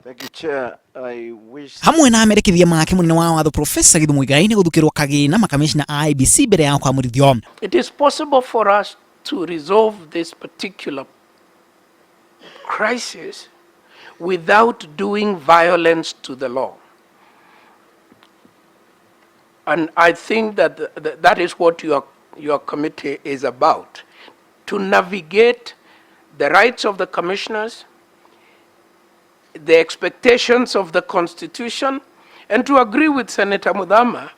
Thank you, Chair. I wish Hamwe na merekithia make munene wa watho Profesa Githu Muigai nĩ gũthukĩrwo kagĩna makamishna a IEBC mbere ya kwamũrithio. It is possible for us to resolve this particular crisis without doing violence to the law. And I think that that is what your committee is about, to navigate the rights of the commissioners, the expectations of the Constitution, and to agree with Senator Muthama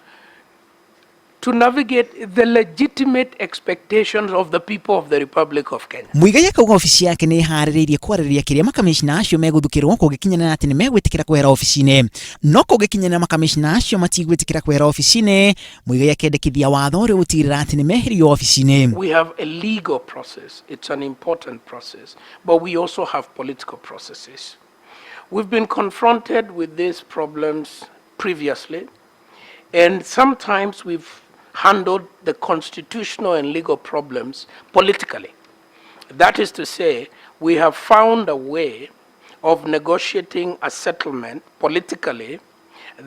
to navigate the legitimate expectations of the people of the Republic of Kenya. Muigai akauga obici yake nĩ ĩharĩrĩirie kwarĩrĩria kĩrĩa makamishna acio megũthukĩrwo kũngĩkinyanĩra atĩ nĩ megwĩtĩkĩra kwehera obici-inĩ. No kũngĩkinyanĩra makamishna acio matigwĩtĩkĩra kwehera obici-inĩ, Muigai akendekithia watho ũrĩa ũgũtigĩrĩra atĩ nĩ meherio obici-inĩ. We have a legal process. It's an important process, but we also have political processes. We've been confronted with these problems previously, and sometimes we've handled the constitutional and legal problems politically. That is to say, we have found a way of negotiating a settlement politically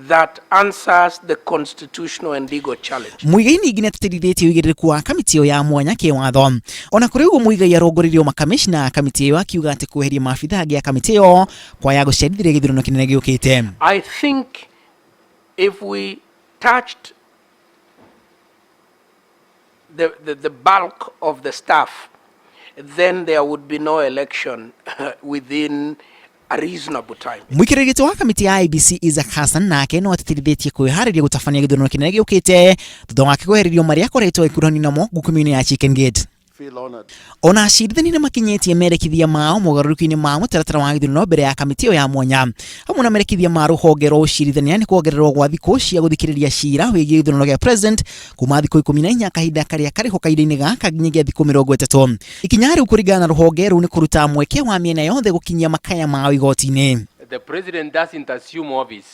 that answers the constitutional and legal challenge. Muigai ningĩ nĩatĩtĩrithĩtie ũigĩrĩrĩku wa kamĩtĩ ĩyo ya mwanya kĩwatho. Ona kũrĩ ũguo, Muigai arongoririe makamishna a kamĩtĩ ĩyo akiuga atĩ kweheria maabitha angĩ a kamĩtĩ ĩyo kwaya gũcerithĩria gĩthurano kĩnene gĩũkĩte. I think if we touched the bulk of the staff, then there would be no election within a reasonable time. Mũikarĩri gĩtĩ wa kamĩtĩ ya IEBC Isaac Hassan nake no atĩtĩrithĩtie kwĩharĩria gũtabania gĩthurano kĩnene gĩũkĩte thutha wake kwehererio marĩa akoretwo agĩkuruhanio namo ngukumio-inĩ ya Chicken Gate. Feel honored. Ona acirithania nĩ makinyĩtie merekithia mao mogarũrũku-inĩ ma mũtaratara wa gĩthurano mbere ya kamĩtĩ ĩyo ya mwanya. Hamwe na merekithia ma rũhonge rwa ũcirithania nĩ kuongererwo gwa thikũ cia gũthikĩrĩria cira wĩgiĩ gĩthurano gĩa president kuma thikũ 14, kahinda karĩa karĩho kahinda-inĩ gaka, nginyagia thikũ 30. Ikinya rĩu kũringana na rũhonge rũu nĩ kũruta mweke wa mĩena yothe gũkinyia makaya mao igoti-inĩ. The president doesn't assume office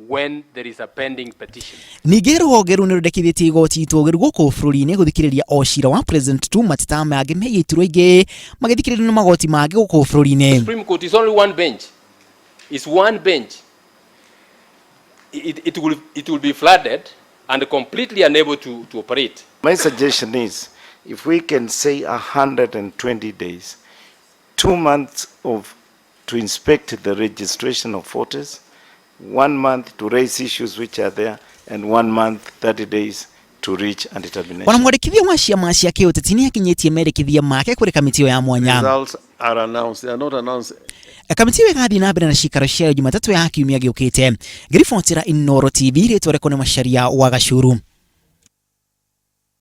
when there is a pending petition. Ningĩ rũhonge rũu nĩ rũndekithĩtie igoti itũgĩru gũkũ bũrũri-inĩ gũthikĩrĩria o cira wa president tu, mateta mangĩ megiĩ iturwa ingĩ magĩthikĩrĩrio nĩ magoti mangĩ gũkũ bũrũri-inĩ. Supreme Court is only one bench. It's one bench. It will be flooded and completely unable to operate. My suggestion is if we can say 120 days, 2 months of to inspect the registration of voters, one month to raise issues which are there, and one month, 30 days to reach a determination. Ona mwandĩkithia wa ciama cia kĩũteti nĩ akinyĩtie merekithia make kũrĩ kamĩtĩ ĩyo ya mwanya. Results are announced. They are not announced. Kamĩtĩ ĩyo ĩgathiĩ na mbere na cikaro ciayo Jumatatũ ya kiumia gĩũkĩte. Ngĩribotera Inooro TV, rĩtwa rĩakwa nĩ Macharia wa Gacuru.